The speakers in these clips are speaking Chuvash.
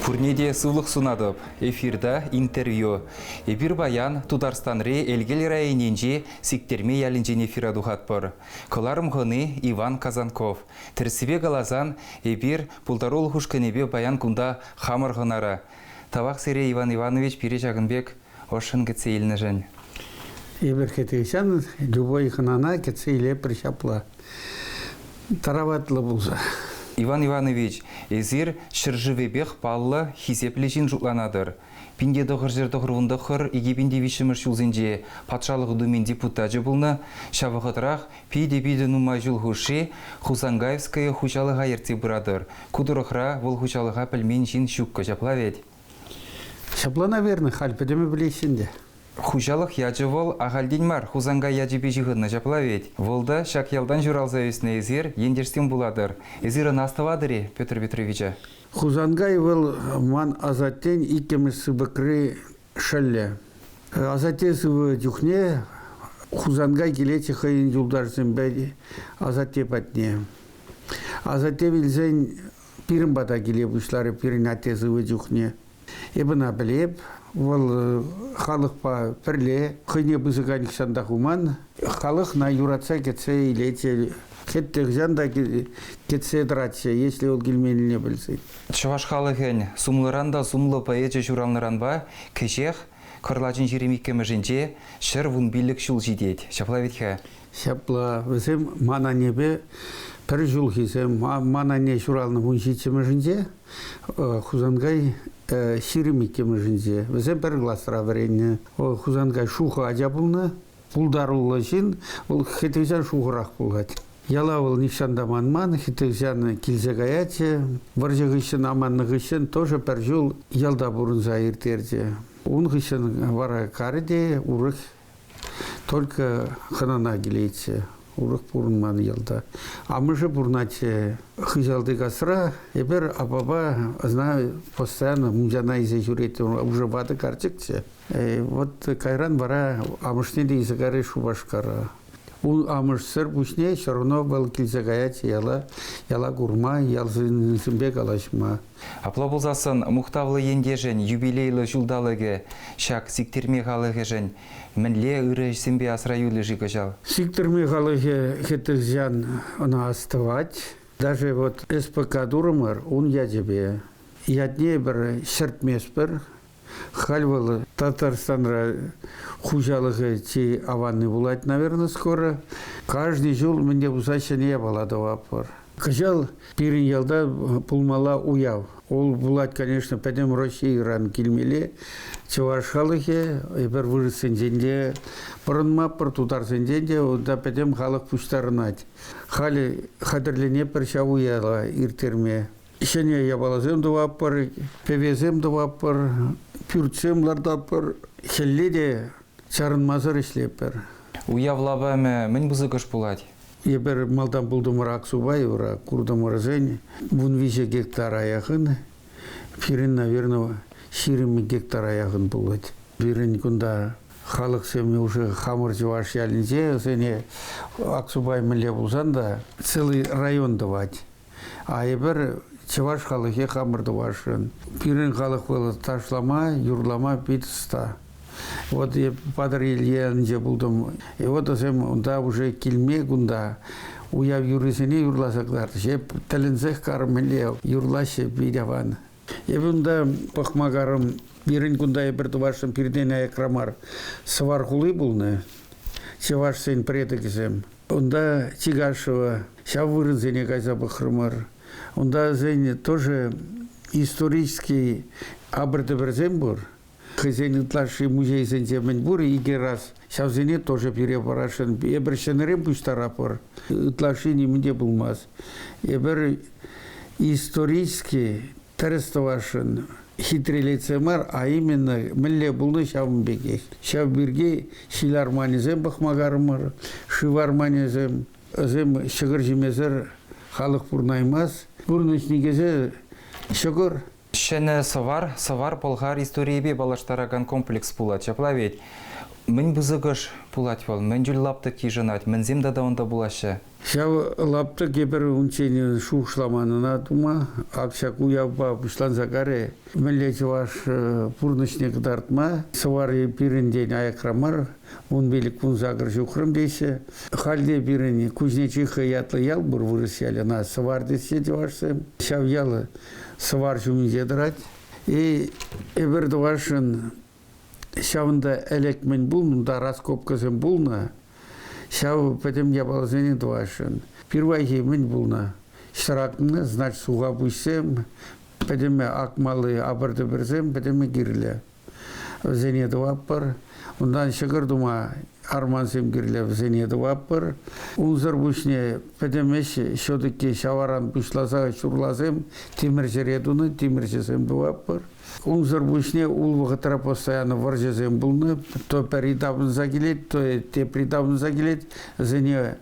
Пурне те сывлӑх сунатӑп. Эфирта интервью. Эпир паян Тутарстанри Элкел районӗнчи Сиктерме ялӗнчен эфира тухатпӑр. Кӑларӑм хӑни Иван Казанков. Тӗрӗссипе каласан, эпир пултарулӑх ушкӑнӗпе паян кунта хамӑр хӑнара. Тавах сире, Иван Иванович, пире ҫакӑн пек ӑшшӑн кӗтсе илнӗшӗн. Эпир кӗтесен любой хӑнана кӗтсе илепӗр ҫапла. Тараватлӑ пулса. Иван Иванович, эсир ҫӗршывӗпех паллӑ, хисеплӗ ҫын шутланатӑр. 1999 2003 ҫулсенче Патшалӑх Думин депутачӗ пулнӑ, ҫав вӑхӑтрах питӗ-питӗ нумай ҫул хушши Хусангаевское хуҫалӑха ертсе пыратӑр. Ку тӑрӑхра вӑл хуҫалӑха пӗлмен ҫын ҫуккӑ, ҫапла вӗт? Ҫапла, наверное, халь пӗтӗмӗ пӗлеҫҫӗ ӗнтӗ. Хуҫалӑх ячӗ вӑл ахальтен мар Хусанкай ячӗпе ҫыхӑннӑ, ҫапла вӗт? Вӑл та ҫак ялтан ҫуралса ӳснӗ эсир, ентешсем пулатӑр. Эсир ӑна астӑватӑр-и, Петр Петровича? Хусанкай вӑл ман асаттен иккӗмӗш сыпӑкри шӑллӗ. Асатте сывӑ чухне Хусанкай килетчӗ хӑйӗн юлташӗсемпе асатте патне. Асатте вилсен пирӗн пата киле пуҫларӗ пирӗн атте сывӑ чухне. Эп ӑна пӗлеп, вӑл халӑхпа пӗрле хӑйне пысӑка нихҫан та хуман, халӑх ӑна юратса кӗтсе илетчӗ. Хӗт хӑҫан та кӗтсе тӑратчӗ, если вӑл килменнине пӗлсен. Чӑваш халӑхӗн сумлӑран та сумлӑ поэчӗ ҫуралнӑранпа кӗҫех кӑрлачӑн 22-мӗшӗнче 115 ҫул ҫитет. Ҫапла вӗт-ха? Ҫапла. Вӗсем ман аннепе пӗр ҫулхисем. Ман анне ҫуралнӑ 17-мӗшӗнче, Хусанкай 22-мӗшӗнче. Вӗсем пӗр класра вӗреннӗ. Хусанкай шухӑ ача пулнӑ, пултаруллӑ ҫын. Вӑл хӗтӗрсе шухӑрах пулать. Яла вӑл нихҫан та манман, хӗтӗрсян килсе каятчӗ. Вӑрҫӑ хыҫҫӑн аманнӑ хыҫҫӑн тоже пӗр ҫул ялта пурӑнса ирттерчӗ. Ун хыҫҫӑн вара карӗ те урӑх Только хӑнана килетчӗ, урӑх пурӑнман ялта. Амӑшӗ пурӑнатчӗ хыҫалти касра. Эпир аппапа ӑна постоянно мунчана илсе ҫӳреттӗмӗр. Уже ватӑ карчӑкчӗ. Вот кайран вара амӑшне те илсе кайрӗ Шупашкара. Ун амӑшсӑр пуҫне все равно вӑл килсе каять яла, яла курма, ял ҫыннисемпе калаҫма. Апла пулсассӑн мухтавлӑ ентешӗн юбилейлӑ ҫулталӑкӗ ҫак Сиктӗрме халӑхӗшӗн мӗнле ырӑ ӗҫсемпе асра юлӗ-ши кӑҫал? Сиктӗрме халӑхӗ хӗтӗрсян ӑна астӑвать. Даже вот СПК турӑмӑр ун ячӗпе. Ятне эпир ҫӗртместпӗр. Халь вӑл Татарстанра хуҫалӑхӗ чи аванни пулать, наверное, скоро. Каждый ҫул мӗн те пулса ҫӗнӗ япала тӑватпӑр. Кӑҫал пирӗн ялта пулмалла уяв. Ол пулать, конечно, пӗтӗм Российӑран килмелле. Чӑваш халӑхӗ, эпир вырӑссенчен те пӑрӑнмапӑр, тутарсенчен те унта пӗтӗм халӑх пуҫтарӑнать. Халӗ хатӗрленетпӗр ҫав уява ирттерме. Ҫӗнӗ япаласем тӑватпӑр, пӗвесем тӑватпӑр, пӳртсем лартатпӑр. Хӗлле те чарӑнмасӑр ӗҫлетпӗр. Уяв лапамӗ мӗн пысӑкӑш пулать? Эпир малтан пултӑмӑр Аксубай ура, куртӑмӑрсен 13 гектара яхӑн, пирӗн, наверное, 20 гектара яхӑн пулать. Пирӗн кунта халӑхсем уже хамӑр чӑваш ялӗнче, вӗсене Аксубай мӗнле пулсан та целый район тӑвать. А эпир чӑваш халӑхӗ хамӑр тӑвасшӑн. Пирӗн халӑх вӑл ташлама, юрлама пит ӑста. Вот эп Патӑрьел ялӗнче пултӑм. И вот вӗсем унта уже килме кунта уяв юррисене юрласа кӑтартрӗҫ. Эп тӗлӗнсех карӑм мӗнле юрлаҫҫӗ пит аван. Эп унта пӑхма карӑм. Пирӗн кунта эпир тӑвасшӑн пиртен аякра мар Сӑвар хули пулнӑ. Чӑвашсен предокӗсем. Унта Чигашево ҫав вырӑнсене кайса пӑхрӑмӑр. Унта вӗсен тоже исторический апӑр-тӗпӗрсем пур. Хӑйсен ытлашши музейсенче мӗн пур икӗ раз ҫавсене тоже пире парасшӑн. Эпир ҫӗнӗрен пуҫтаратпӑр. Ытлашши нимӗн те пулмасть. Эпир исторически тӗрӗс тӑвасшӑн. Хитрелетсе мар, а именно мӗнле пулнӑ ҫавӑн пекех. Ҫав пирки ҫил арманӗсем пӑхма карӑмӑр, шыв арманӗсем. Вӗсем ҫӑкӑр ҫимесӗр халӑх пурӑнаймасть. Пурнӑҫ никӗсӗ ҫӑкӑр. Ҫӗнӗ Сӑвар, Сӑвар-Пӑлхар историйӗпе паллаштаракан комплекс пулать. Ҫапла ведь? Мӗн пысӑкӑш пулать вӑл? Мӗн чуль лаптӑк йышӑнать? Мӗнсем тата унта пулаҫҫӗ? Ҫав лаптӑк эпир унччен шухӑшламан ӑна тума. Ак ҫак уявпа пуҫланса карӗ. Мӗнле чӑваш пурнӑҫне кӑтартма. Сӑвар пирӗнтен аякра мар, 15-18 ҫухрӑм теҫҫӗ. Халь те пирӗн Кузнечиха ятлӑ ял пур вырӑс ялӗ. Ӑна Сӑвар теҫҫӗ чӑвашсем. Ҫав ял Сӑвар ҫумӗнче тӑрать. И эпир тӑвасшӑн ҫавӑнта ӗлӗк мӗн пулнӑ, унта раскопкӑсем пулнӑ, ҫав пӗтӗм япаласене тӑвасшӑн. Пирвайхи мӗн пулнӑ? Ҫӑратнӑ, значит, суха пуҫсем, пӗтӗмӗ акмалли апӑр-тӗпӗрсем пӗтӗмӗ кирлӗ. Вӗсене тӑватпӑр. Унтан ҫӑкӑр тума армансем кирлӗ, вӗсене тӑватпӑр. Унсӑр пуҫне пӗтӗм ӗҫ все-таки ҫаваран пуҫласа ҫурласем тимӗрҫӗре тунӑ, тимӗрҫӗсем тӑватпӑр. Унсӑр пуҫне ул вӑхӑтра постоянно вӑрҫӑсем пулнӑ. То пӗри тапӑнса килет, то тепри тапӑнса килет. Вӗсене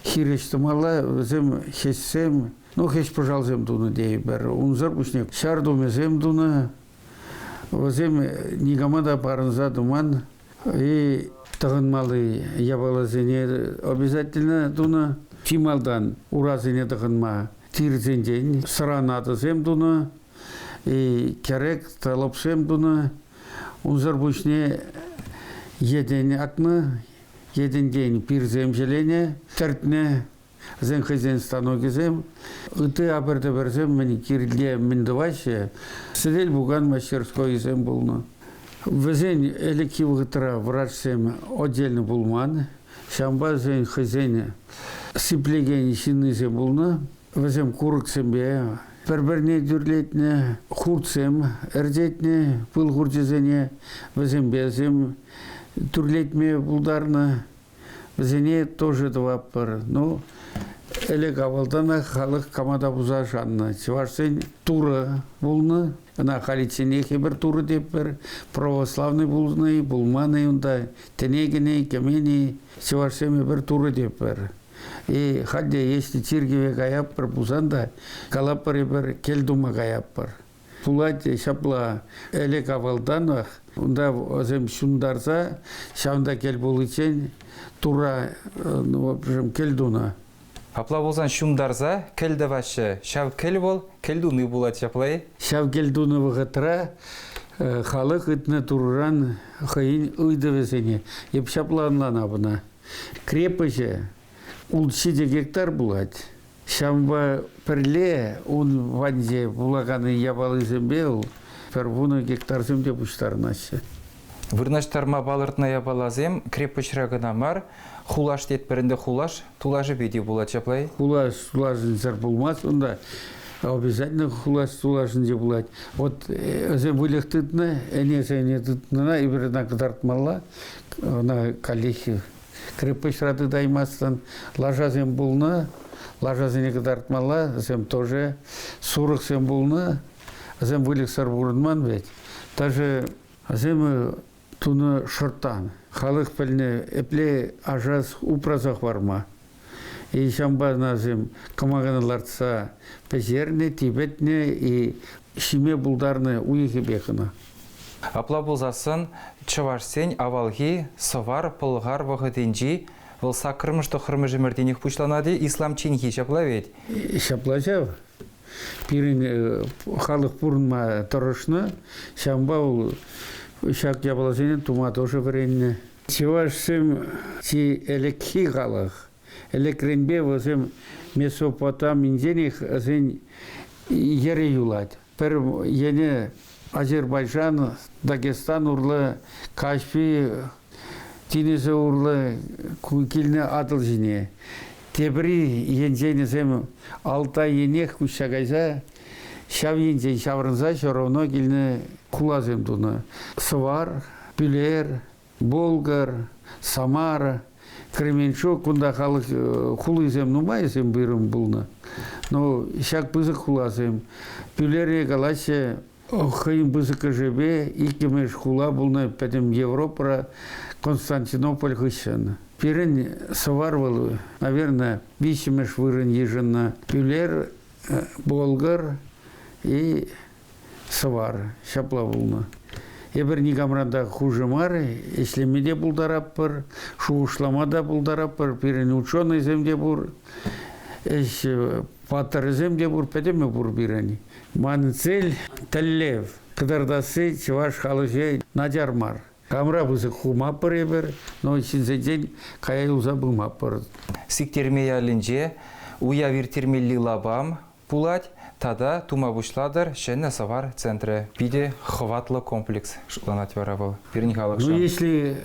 хирӗҫ тӑмалла, вӗсем хӗҫсем, ну хӗҫ-пӑшалсем тунӑ тейӗпӗр. Унсӑр пуҫне ҫар тумӗсем тунӑ. Вӗсем никама та парӑнса тӑман. И тӑхӑнмалли япаласене обязательно тунӑ. Чи малтан урасене тӑхӑнма тирсенчен сӑран атӑсем тунӑ. И кӗрек тӑлӑпсем тунӑ. Унсӑр пуҫне йӗтӗн акнӑ, йӗтӗнтен пирсем ҫӗленӗ, тӗртнӗ. Вӗсен хӑйсен станокӗсем, ытти апӑр-тӗпӗрсем мӗн кирле мӗн тӑваҫҫӗ, сӗтел-пукан мастерскойӗсем пулнӑ. Вӗсен ӗлӗкхи вӑхӑтра врачсем отдельно пулман, ҫавӑнпа вӗсен хӑйсен сиплекен ҫыннисем пулнӑ. Вӗсем курӑксемпе пӗр-пӗрне тӳрлетнӗ, хуртсем ӗрчетнӗ, пыл хурчӗсене вӗсемпе вӗсем тӳрлетме пултарнӑ. Вӗсене тоже тӑватпӑр. Ну, ӗлӗк-авалтанах халӑх кама та пулса шаннӑ. Чӑвашсен Турӑ пулнӑ. Ӑна халичченех эпир Турӑ тетпӗр. Православный пулнӑ-и, пулман-и унта, тӗне кӗнӗ-и, кӗмен-и, чӑвашсем эпир Турӑ тетпӗр. И халь те если чиркӗве каятпӑр пулсан та, калатпӑр эпир кӗл тума каятпӑр. Пулать ҫапла ӗлӗк-авалтанах унта вӗсем ҫунтарса ҫавӑнта кӗл пуличчен Турра ну, в общем, кӗл тунӑ. Апла пулсан ҫунтарса кӗл тӑваҫҫӗ. Ҫав кӗл вӑл кӗл туни пулать ҫапла-и? Ҫав кӗл тунӑ вӑхӑтра халӑх ыйтнӑ Турран хӑйӗн ыйтӑвӗсене. Эп ҫапла ӑнланап ӑна. Крепоҫӗ улт-ҫичӗ гектар пулать. Ҫавӑнпа пӗрле ун патӗнче пулакан япалисемпе вӑл пӗр 10 гектарсем те пуҫтарӑнаҫҫӗ. Вырнаҫтарма палӑртнӑ япаласем крепоҫра кӑна мар, хулаш тетпӗр ӗнтӗ, хулаш тулашӗпе те пулать ҫапла-и? Хулаш тулашӗнсӗр пулмасть унта. Обязательно хулаш тулашӗнче пулать. Вот вӗсем выльӑх тытнӑ, ӗнесене тытнӑна эпир ӑна кӑтартмалла. Ӑна каллех крепоҫра тытаймастӑн. Лашасем пулнӑ, лашасене кӑтартмалла, вӗсем тоже сурӑхсем пулнӑ, вӗсем выльӑхсӑр пурӑнман вӗт. Даже вӗсем тунӑ шӑрттан. Халӑх пӗлнӗ, епле ашас упраса хӑварма. И ҫавӑнпа ӑнасем кӑмакана лартса пӗҫернӗ, типӗтнӗ и ҫиме пултарнӑ уйӑхӗпех ӑна. Апла пулсассӑн чӑвашсен авалхи сӑвар-пӑлхар вӑхӑтӗнчи вӑл саккӑрмӗш тӑххӑрмӗш ӗмӗртенех пуҫланать-и исламчченхи ҫапла вӗт? Ҫапла ҫав. Пирӗн халӑх пурӑнма тӑрӑшнӑ, ҫавӑнпа вӑл ҫак япаласене тума тоже вӗреннӗ. Чӑвашсем чи ӗлӗкхи халӑх. Ӗлӗкренпе вӗсем Месопотаминченех вӗсен йӗрӗ юлать. Пӗр енӗ Азербайджан, Дагестан урлӑ, Каҫпи тинӗсӗ урлӑ килнӗ Атӑл ҫине. Тепри енченӗсем Алтай енех куҫса кайса ҫав енчен ҫаврӑнса все равно килнӗ хуласем тунӑ. Сӑвар, Пӳлер, Болгар, Самара, Кременчуг кунта халӑх хулисем нумайсем вырӑн пулнӑ. Но ҫак пысӑк хуласем Пӳлере калаҫҫӗ хӑйӗн пысӑкӑшӗпе иккӗмӗш хула пулнӑ пӗтӗм Европӑра Константинополь хыҫҫӑн. Пирӗн Сӑвар вӑл, наверное, виҫҫӗмӗш вырӑн йышӑннӑ. Пӳлер, Болгар и Сӑвар ҫапла пулнӑ. Эпир никамран та хушӑ мар, ӗҫлеме те пултаратпӑр, шухӑшлама та пултаратпӑр. Пирӗн ученӑйсем те пур, ӗҫ паттӑрӗсем те пур, пӗтӗмӗ пур пирӗн. Ман цель, тӗллев кӑтартасси чӑваш халӑхӗ начар мар. Хамра пысӑк хумапӑр эпир, но ҫынсенчен кая юлса пымапӑр. Сиктерме ялӗнче уяв ирттермелли лапам пулать тата тума пуҫлатӑр ҫӗнӗ Сӑвар центрӗ. Питӗ хӑватлӑ комплекс шутланать вара вӑл пирӗн халӑхшӑн. Ну, если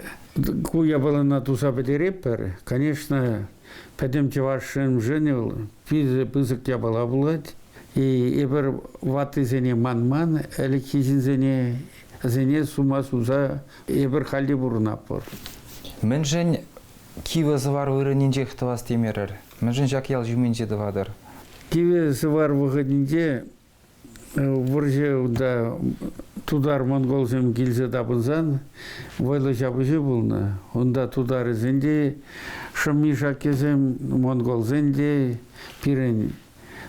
ку япалана туса пӗтеретпӗр, конечно, пӗтӗм чӑвашшӑн вӑл питӗ пысӑк япала пулать. И эпир ваттисене манман, ӗлӗкхи ҫынсене вӗсене сума суса эпир халь те пурӑнатпӑр. Мӗншӗн Кивӗ Сӑвар вырӑнӗнчех тӑвас темерӗр? Мӗншӗн ҫак ял ҫумӗнче тӑватӑр? Кивӗ Сӑвар вӑхӑтӗнче вӑрҫӑ унта тутар-монголсем килсе тапӑнсан вӑйлӑ ҫапӑҫу пулнӑ. Унта тутарӗсен те шӑмми-шаккисем, монголсен те, пирӗн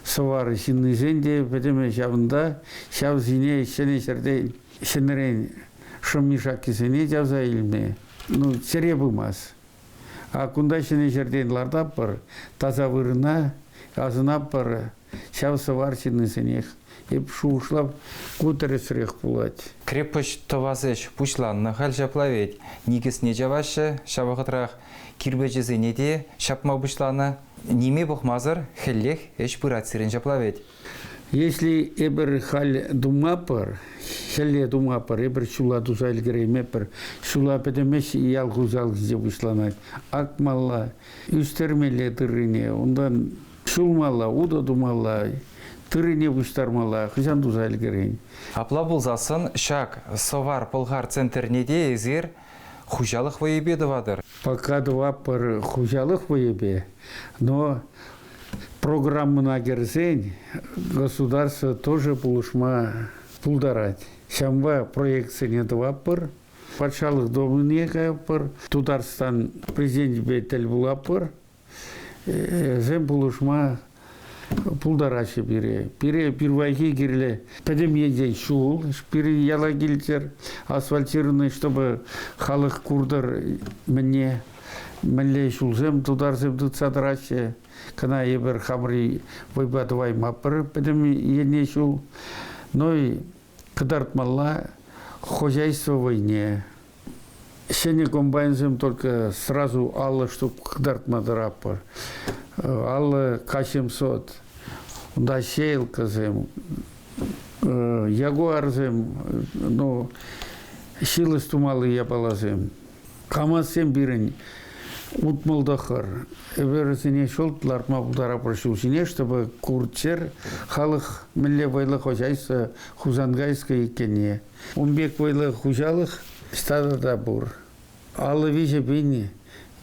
Сӑвар ҫыннисен те пӗтӗмӗ ҫавӑнта ҫав сине ҫӗнӗ ҫӗртен ҫӗнӗрен шӑмми-шаккисене чавса илме ну, чӗре пымасть. А кунта ҫӗнӗ ҫӗртен лартатпӑр, таса вырӑна асӑнатпӑр ҫав сӑвар ҫыннисенех. Эп шухӑшлап, ку тӗрӗсрех пулать. Крепость тӑвас ӗҫ пуҫланнӑ халь ҫапла вӗт. Никӗсне чаваҫҫӗ, ҫав вӑхӑтрах кирпӗчӗсене те ҫапма пуҫланӑ. Ниме пӑхмасӑр хӗллех ӗҫ пырать сирӗн ҫапла вӗт. Если эпир халь тумапӑр, хӗлле тумапӑр, эпир ҫула туса ӗлкӗреймепӗр. Ҫула пӗтӗм ӗҫ ял хуҫалӑхӗнче пуҫланать. Акмалла, ӳстермелле тыррине, унтан ҫулмалла, утӑ тумалла, тыррине пуҫтармалла. Хӑҫан туса ӗлкӗрен? Апла пулсассӑн ҫак Сӑвар-Пӑлхар центрне те эсир хуҫалӑх вӑйӗпе тӑватӑр. Пока тӑватпӑр хуҫалӑх вӑйӗпе, но программӑна кӗрсен государство тоже пулӑшма пултарать. Ҫавӑнпа проектсене тӑватпӑр, патшалӑх Думине каятпӑр, Тутарстан президенчӗпе тӗл пулатпӑр. Вӗсем пулӑшма пултараҫҫӗ пире. Пире пирвайхи кирлӗ пӗтӗм енчен ҫул пирӗн яла килчӗр, асфальтированный, чтобы халӑх куртӑр мӗнне, мӗнле ҫулсем тутарсем тытса тӑраҫҫӗ. Кӑна эпир хамӑр вӑйпа тӑваймапӑр пӗтӗм енне ҫул. Но кӑтартмалла хозяйство вӑйне. Ҫӗнӗ комбайнсем только сразу 50 штук кӑтартма тӑратпӑр. 50 К-700, унта сеялкӑсем, ягуарсем, ну, ҫилос тумалли япаласем. КАМАЗсем пирӗн 69. Эпир вӗсене ҫурт лартма пултаратпӑр ҫул ҫине, чтобы курччӑр халӑх мӗнле вӑйлӑ хозяйство Хусанкайское иккенне. Ун пек вӑйлӑ хуҫалӑх стадо та пур. 53 пин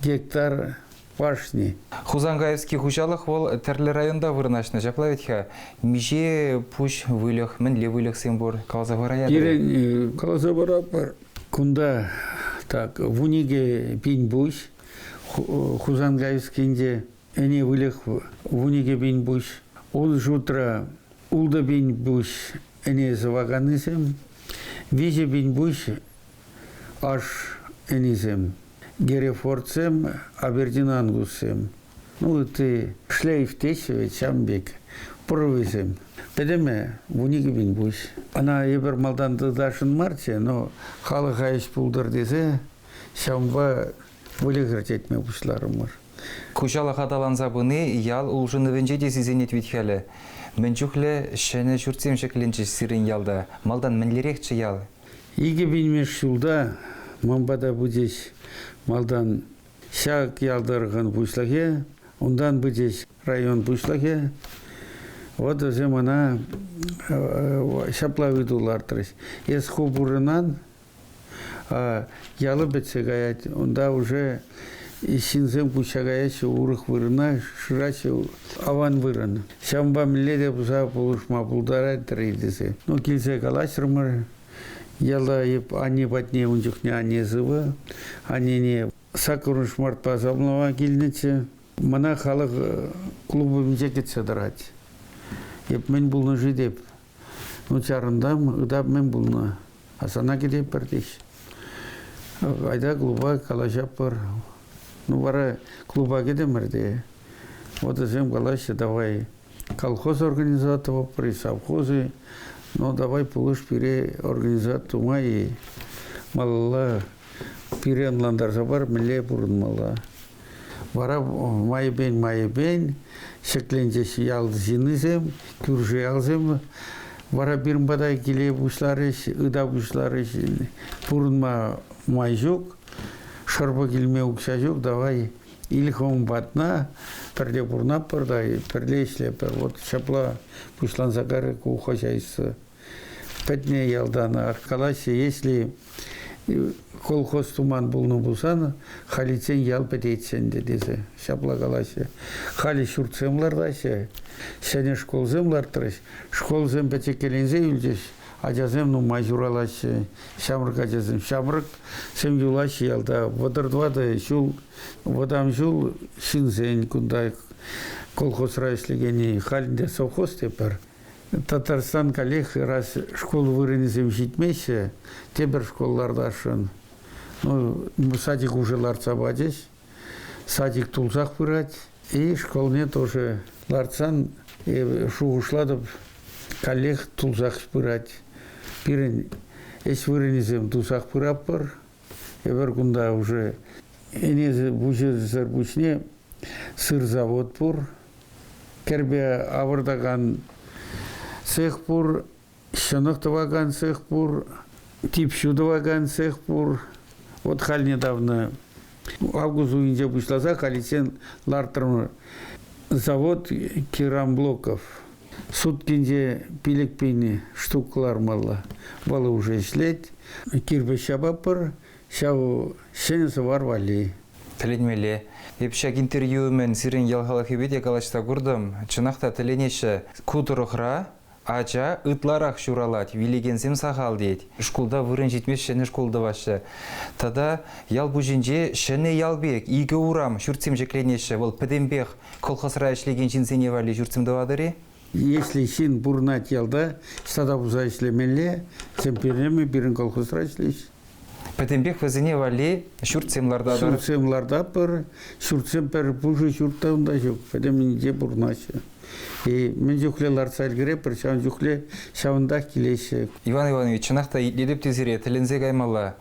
гектар пашни. Хусанкаевский хуҫалӑх вӑл тӗрлӗ районта вырнаҫнӑ, ҫапла вӗт-ха. Миҫе пуҫ выльӑх, мӗнле выльӑхсем пур? Каласа параятӑр? Пирӗн каласа паратпӑр. Кунта так 12 пин пуҫ, Хусанкаевскинче ӗне выльӑх 12 пин пуҫ. Ун шутра 6 пин пуҫ ӗне сӑваканнисем, 3 пин пуҫ аш ӗнисем, герефордсем, абердин-ангуссем. Ну, ытти шлейф теҫҫӗ вӗт ҫавӑн пек пӑрӑвӗсем. Пӗтӗмӗ 12 пин пуҫ. Ӑна эпир малтан тытасшӑн марччӗ, но халӑха ӗҫ пултӑр тесе ҫавӑнпа выльӑх ӗрчетме пуҫларӑмӑр. Хуҫалӑх аталанса пыни ял улшӑнӑвӗнче те сисӗнет вӗт халӗ. Мӗн чухлӗ ҫӗнӗ ҫуртсем ҫӗкленчӗҫ сирӗн ялта? Малтан мӗнлерехчӗ ял? 2000-мӗш ҫулта ман пата пычӗҫ малтан ҫак ял тӑрӑхӗн пуҫлӑхӗ, унтан пычӗҫ район пуҫлӑхӗ. Вот вӗсем ӑна ҫапла ыйту лартрӗҫ. Эс ху пурӑнан, ялы пӗтсе каять, унта уже ҫынсем куҫса каяҫҫӗ урӑх вырӑна, шыраҫҫӗ аван вырӑн. Ҫавӑнпа мӗнле те пулса пулӑшма пултаратӑр-и тесе. Ну, килсе калаҫрӑмӑр. Яла эп анне патне ун чухне анне сывӑ. Аннене саккӑрмӗш мартпа саламлама килнӗччӗ. Мана халӑх клубӗнче кӗтсе тӑрать. Эп мӗн пулнӑ-ши теп. Ну, чарӑнтам, ытап мӗн пулнӑ. А сана кӗтетпӗр теҫ. Айта клуба калаҫатпӑр. Ну вара клуба кӗтӗмӗр те. Вот вӗсем калаҫҫӗ, давай колхоз организовать и совхозы, но давай пулӑш пире организовать тума и малалла пире ӑнлантарса пар, мӗнле пурӑнмалла. Вара майӗпен-майӗпен ҫӗкленчӗҫ ял ҫыннисем, кӳршӗ ялсем. Вара пирӗн пата киле пуҫларӗҫ, ыта пуҫларӗҫ. Пурӑнма май ҫук, шӑрпӑк илме укҫа ҫук, давай ил хӑвӑн патна, пӗрле пурӑнатпӑр та пӗрле ӗҫлетпӗр. Вот ҫапла пуҫланса карӗ ку хозяйство. Пӗтнӗ ялтан калаҫҫӗ, если колхоз туман пулнӑ пулсан, халиччен ял пӗтетчӗ ӗнтӗ тесе ҫапла калаҫҫӗ. Халӗ ҫуртсем лартаҫҫӗ, ҫӗнӗ школсем лартрӗҫ. Школсем пӗчӗккеленсе юлчӗҫ, ачасем нумай ҫуралаҫҫӗ, ҫамрӑк ачасем. Ҫамрӑксем юлаҫҫӗ ялта. 34 ҫул, вӑтам ҫул ҫынсен кунта колхозра ӗҫлекенни. Халь ӗнтӗ совхоз тепӗр. Татарстан каллех раз шкул вырӑнӗсем ҫитмеҫҫӗ, тепӗр школ лартасшӑн. Ну, садик уже лартса пачӗҫ. Садик тулсах пырать. И школне тоже лартсан шухӑшлатӑп, каллех тулсах пырать. Пирӗн ӗҫ вырӑнӗсем тусах пыратпӑр. Эпир кунта уже ӗне пуҫӗсӗр пуҫне сыр завод пур, кӗрпе авӑртакан цех пур, ҫӑнӑх тӑвакан цех пур, тип ҫу тӑвакан цех пур. Вот халь недавно август уйӑхӗнче пуҫласа халиччен лартрӑмӑр завод керамблоков. Суткинче 5000 штук кӑлармалла. Вӑл уже ӗҫлет. Кирпӗч ҫапатпӑр, ҫав ҫӗнӗ сӑвар валли. Тӗлӗнмелле. Эп ҫак интервью умӗн сирӗн ял халӑхӗпе те калаҫса куртӑм. Чӑнах та тӗлӗнеҫҫӗ. Ку тӑрӑхра ача ытларах ҫуралать, вилекенсем сахал тет. Шкулта вырӑн ҫитмест ҫӗнӗ шкул тӑваҫҫӗ. Тата ял пуҫӗнче ҫӗнӗ ял пек икӗ урам ҫуртсем ҫӗкленеҫҫӗ. Вӑл пӗтӗмпех колхозра ӗҫлекен ҫынсене валли ҫуртсем тӑватӑр-и? Если ҫын пурӑнать ялта, сада пулса ӗҫлемелле, тем пирӗн колхозра ӗҫлеҫ. Пӗтӗмпех вӗсене валли ҫуртсем лартатӑр. Ҫуртсем лартатпӑр. Ҫуртсем пӗр пушӑ ҫурт та унта ҫук. Пӗтӗмӗнче пурӑнаҫҫӗ. И мӗн чухлӗ лартса ӗлкӗретпӗр, ҫавӑн чухлӗ ҫавӑнтах килеҫҫӗ. Иван Иванович, чӑнах та итлетӗп те сире, тӗлӗнсе каймалла.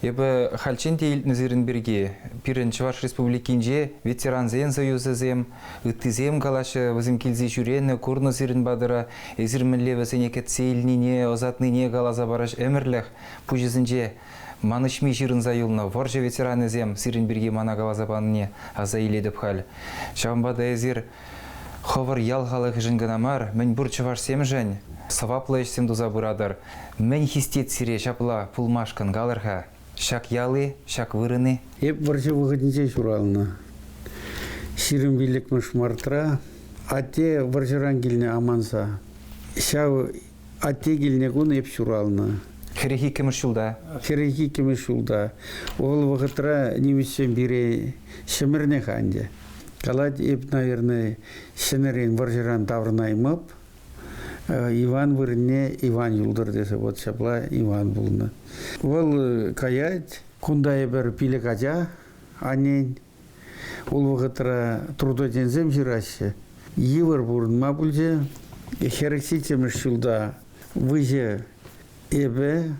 Эпӗ хальччен те илтнӗ сирӗн пирки. Пирӗн Чӑваш Республикинче ветерансен союзӗсем, ыттисем калаҫҫӗ, вӗсем килсе ҫӳренӗ, курнӑ сирӗн патӑра. Эсир мӗнле вӗсене кӗтсе илнине, ӑсатнине каласа параҫ ӗмӗрлӗх пуҫӗсенче манӑҫми ҫырӑнса юлнӑ вӑрҫӑ ветеранӗсем сирӗн пирки мана каласа панине аса илетӗп халь. Ҫавӑнпа та эсир хӑвӑр ял халӑхӗшӗн кӑна мар, мӗнпур чӑвашсемшӗн сӑваплӑ ӗҫсем туса пыратӑр. Мӗн хистет сире ҫапла пулмашкӑн, калӑр-ха? Ҫак ял-и, ҫак вырӑн-и? Эп вӑрҫӑ вӑхӑтӗнче ҫуралнӑ. 25-мӗш мартра атте вӑрҫӑран килнӗ аманса. Ҫав Атте килнӗ кун эп ҫуралнӑ. 42-мӗш ҫулта? 42-мӗш ҫулта. Вӑл вӑхӑтра нимӗҫсем пире ҫӗмӗрнӗ-ха ӗнтӗ. Калать, эп, наверное, ҫӗнӗрен вӑрҫӑран таврӑнаймӑп. Иван вырӑнне Иван юлтӑр тесе вот ҫапла Иван пулнӑ. Вӑл каять. Кунта эпир пилӗк ача аннен. Ул вӑхӑтра трудоденсем ҫыраҫҫӗ. Йывӑр пурӑнма пулчӗ. 47-мӗш ҫулта выҫӑ эпӗ,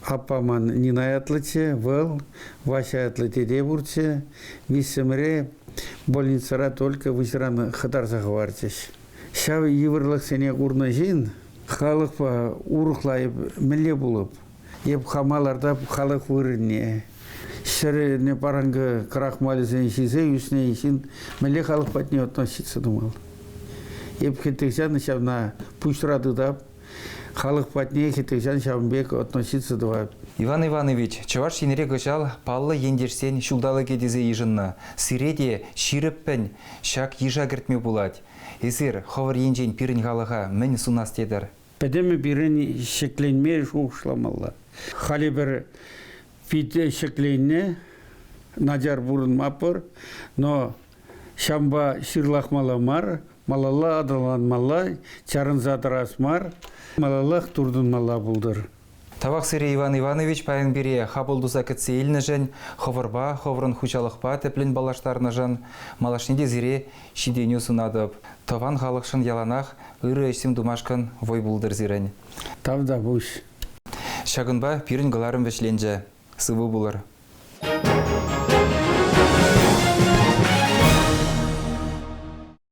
аппа ман Нина ятлӑччӗ, вӑл Вася ятлӑ тете пурччӗ. Виҫсӗмӗре больницӑра только выҫӑран хӑтарса хӑварчӗҫ. Ҫав йывӑрлӑхсене курнӑ ҫын халӑхпа урӑхла эп мӗнле пулӑп? Эп хама лартап халӑх вырӑнне. Ҫӗрӗне паранкӑ крахмалӗсен ҫисе ӳснӗ ҫын мӗнле халӑх патне относиться тумал. Эп хӗттехҫан ҫавна пуҫра тытап, халӑх патне хӗттехҫан ҫавӑн пек относиться тӑвап. Иван Иванович, Чӑваш Енре кӑҫал паллӑ ентешсен ҫулталӑкӗ тесе йышӑннӑ. Сире те ҫирӗппӗн ҫак йыша кӗртме пулать. Эсир хӑвӑр енчен пирӗн халӑха мӗн сунас тетӗр? Пӗтӗмӗ пирӗн ҫӗкленме шухӑшламалла. Халӗ пӗр питӗ ҫӗкленнӗ, начар пурӑнмапӑр, но ҫавӑнпа ҫырлахмалла мар, малалла аталанмалла, чарӑнса тӑрас мар, малаллах туртӑнмалла пултӑр. Тавах сире, Иван Иванович, паян пире хапӑл туса кӗтсе илнӗшӗн, хӑвӑрпа, хӑвӑрӑн хуҫалӑхпа тӗплӗн паллаштарнӑшӑн. Малашне те сире ҫитӗнӳ сунатӑп. Тӑван халӑхшӑн яланах ырӑ ӗҫсем тумашкӑн вӑй пултӑр сирӗн. Тавтапуҫ. Ҫакӑнпа пирӗн кӑларӑм вӗҫленчӗ. Сывӑ пулӑр.